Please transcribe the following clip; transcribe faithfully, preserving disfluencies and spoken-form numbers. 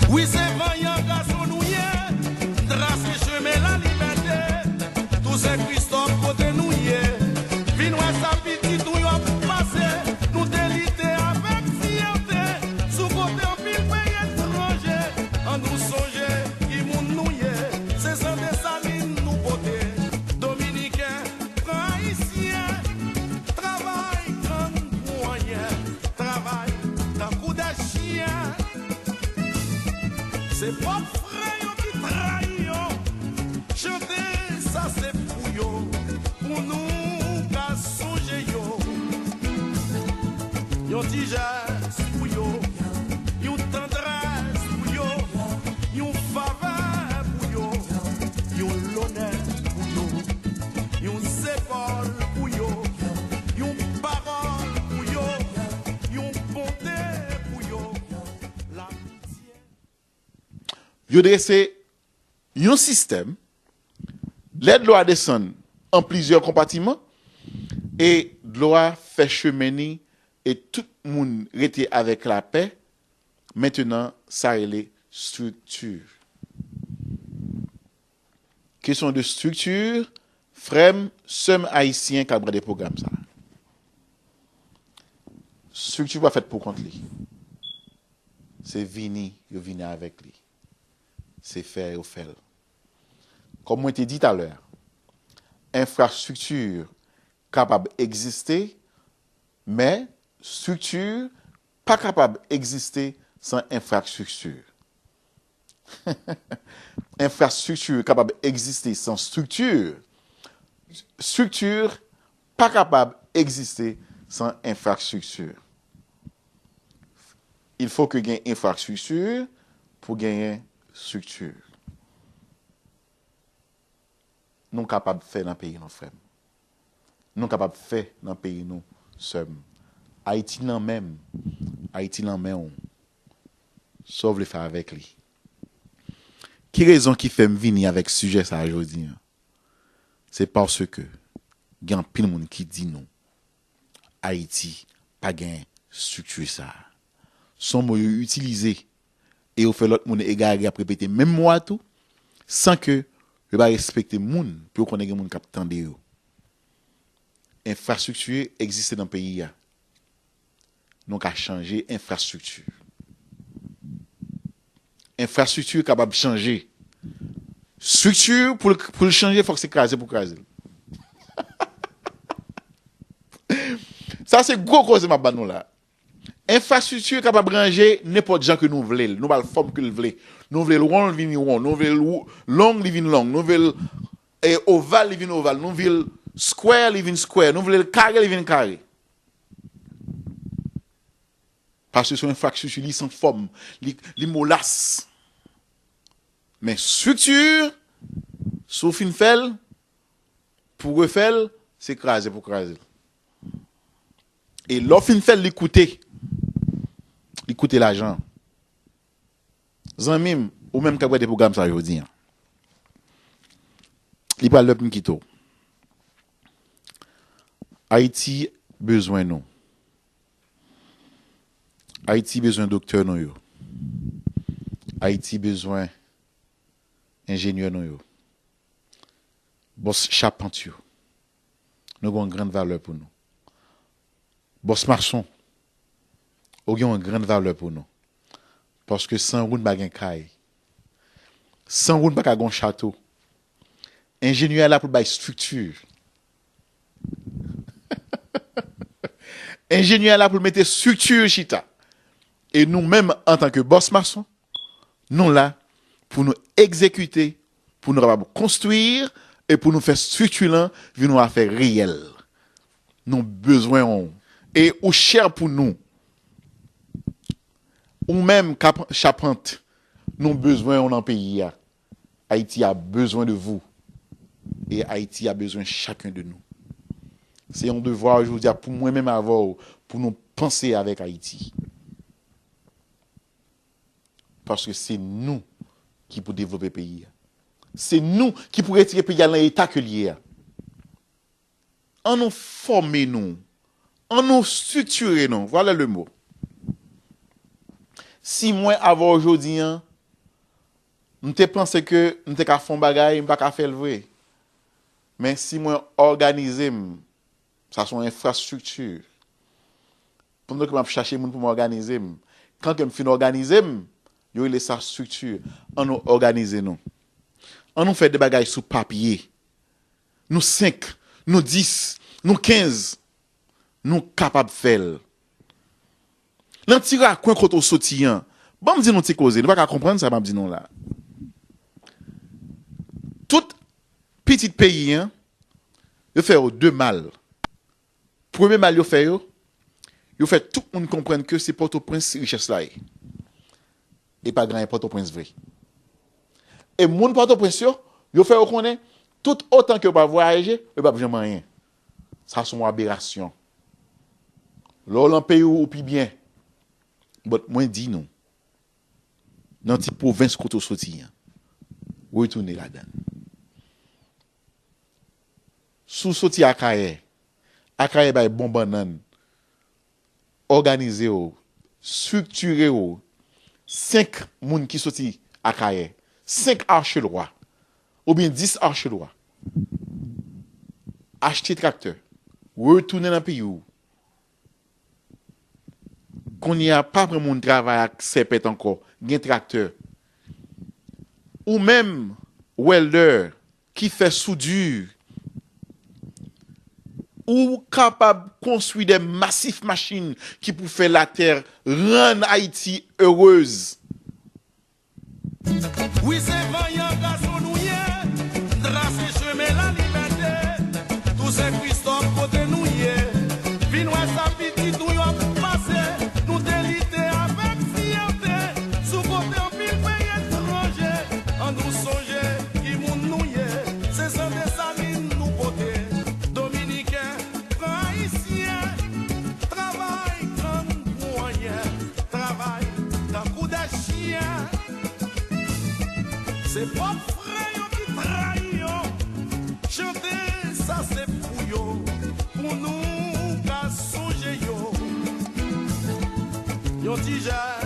Wi, se vanyan gason nou ye, trase chemen lalibète. Tousen Kristòf, kote nou ye, vin wè sa pitit ou yo ap pase. Nou te lite avèk fyète sou kote anpil peyi etranje. Ann nou sonje ki moun nou ye, se san Desalin nou pote. Dominiken, pran Ayisyen, travay grann pou anyen, travay tankou de chyen. Se pwòp frè yo ki trayi yo. Chante sa se pou yo, pou nou ka sonje yo. Yon ti jès pou yo, yon tandrès pou yo, yon favè pou yo, yon lonè pou yo, yon zepòl pou yo, yon pawòl pou yo, yon bonte pou yo. Lapitye. Yo drese yon sistèm, lè dlo a desann an plizyè konpatiman, e dlo a fè chemen ni, e tout moun rete avèk lapè. Mentenan, sa rele estrikti. Kesyon de estrikti, frè m, sè m ayisyen k ap gade pwogram sa a. Estrikti pa fèt pou kont li. Se vini, yo vini avèk li. Se fè, yo fè l. Kòm mwen te di talè a, enfrastrikti kapab egziste, men estrikti pa kapab egziste san enfrastrikti. Enfrastrikti kapab egziste san estrikti. Estrikti pa kapab egziste san enfrastrikti. Il faut que gen enfrastrikti pou genyen estrikti. Nou kapab fè nan peyi nou, frè m. Nou kapab fè nan peyi nou, sè m. Ayiti nan men m. Ayiti nan men w. Sa w vle fè avèk li? Ki rezon ki fè m vini avèk sijè sa a jodi a? Se paske gen anpil moun ki di nou Ayiti pa gen estrikti sa a. Se yon mo yo itilize e yo fè lòt moun egare ap repete menm mo a tou, san ke yo pa respekte moun pou yo konnen gen moun k ap tande yo. Enfrastrikti egziste nan peyi a. Nou ka chanje enfrastrikti. Enfrastrikti kapab chanje. Estrikti, pou l, pou l chanje, fòk se kraze pou kraze l. Sa se gwo koze m ap ba nou la. Enfrastrikti kapab ranje nenpòt jan ke nou vle l. Nou ba l fòm ke l vle. Nou vle l won, li vin won. Nou vle l long, li vin long. Nou vle l, eh, oval, li vin oval. Nou vle l square, li vin square. Nou vle l kare, li vin kare. Paske se yon enfrastrikti, li san fòm, li, li molas. Men estrikti, si w fin fè l, pou refè l, se kraze pou kraze l. E lè w fin fè l, li koute. Li koute lajan. Zanmi m, ou menm k ap gade pwogram sa jodi a, li pral lè pou m kite w. Ayiti bezwen nou. Ayiti bezwen doktè nou yo. Ayiti bezwen enjenyè nou yo. Bòs chapant yo. Nou gen yon grann valè pou nou. Bòs mason, ou gen yon grann valè pou nou. Paske san ou n pa gen kay. San ou n pa ka gen yon chato. Enjenyè a la pou l bay estrikti. Enjenyè a la pou l mete estrikti chita. E nou menm, antanke bòs mason, nou la pou nou egzekite, pou nou kapab konstwi, e pou nou fè estrikti lan vin yon afè reyèl. Nou bezwen w. E ou chè pou nou. Ou menm k ap chapant, nou bezwen w nan peyi a. Haïti a besoin de vous. E Ayiti a bezwen chacun de nous. Se yon devwa jodi a pou mwen menm avè w, pou nou panse avèk Ayiti. Paske se nou ki pou devlope peyi a. Se nou ki pou retire peyi a nan eta ke l ye a. An nou fòme nou. An nou estriktire nou. Voilà le mot. Si mwen avè w jodi an, m te panse ke m te ka fè yon bagay, m pa ka fè l vre. Men si mwen òganize m, sa se yon enfrastrikti. Pandan ke m ap chache moun pou m òganize m. Kan ke m fin òganize m, yo rele sa estrikti. An nou òganize nou. An nou fè de bagay sou papye. Nou senk, nou dis, nou kenz, nou kapab fè l. Nan ti rakwen kote w soti an, ban m di nou ti koze, nou pa ka konprann sa m ap di nou la. Tout pitit peyi an, yo fè yo de mal. Premye mal yo fè yo, yo fè tout moun konprann ke se Pòtoprens richès la ye. E pa gen anyen Pòtoprens vre. E moun Pòtoprens yo, yo fè yo konnen, tout otan ke yo pa vwayaje, yo p ap janm anyen. Sa se yon aberasyon. Lè w lan peyi w, ou pi byen. But mwen di nou, nan ti pwovens kote w soti an, retounen ladan l. Si w soti Akayè, Akayè bay bon bannann, òganize w, estriktire w, senk moun ki soti Akayè, senk Archelwa, oubyen dis Archelwa, achte traktè, retounen nan peyi w. Kounye a, pa pran moun travay ak sèpèt ankò, gen traktè. Ou menm, wèldè, ki fè soudi, ou kapab konstwi de masif machin ki pou fè latè rann Ayiti erez. Wi, se vanyan gason nou ye, trase chemen lalibète. Tousen Kristòf kote nou ye, vin wè sa pitit ou yo ap pase. Nou te lite avèk fyète sou kote anpil peyi etranje. An nou sonje ki moun nou ye, se san Desalin nou pote. Dominiken, pran Ayisyen, travay grangou anyen, travay tankou de chyen. Se pòp frè yo ki trayi yo. Chante sa se pou yo, pou nou ka sonje yo. Yon ti jèn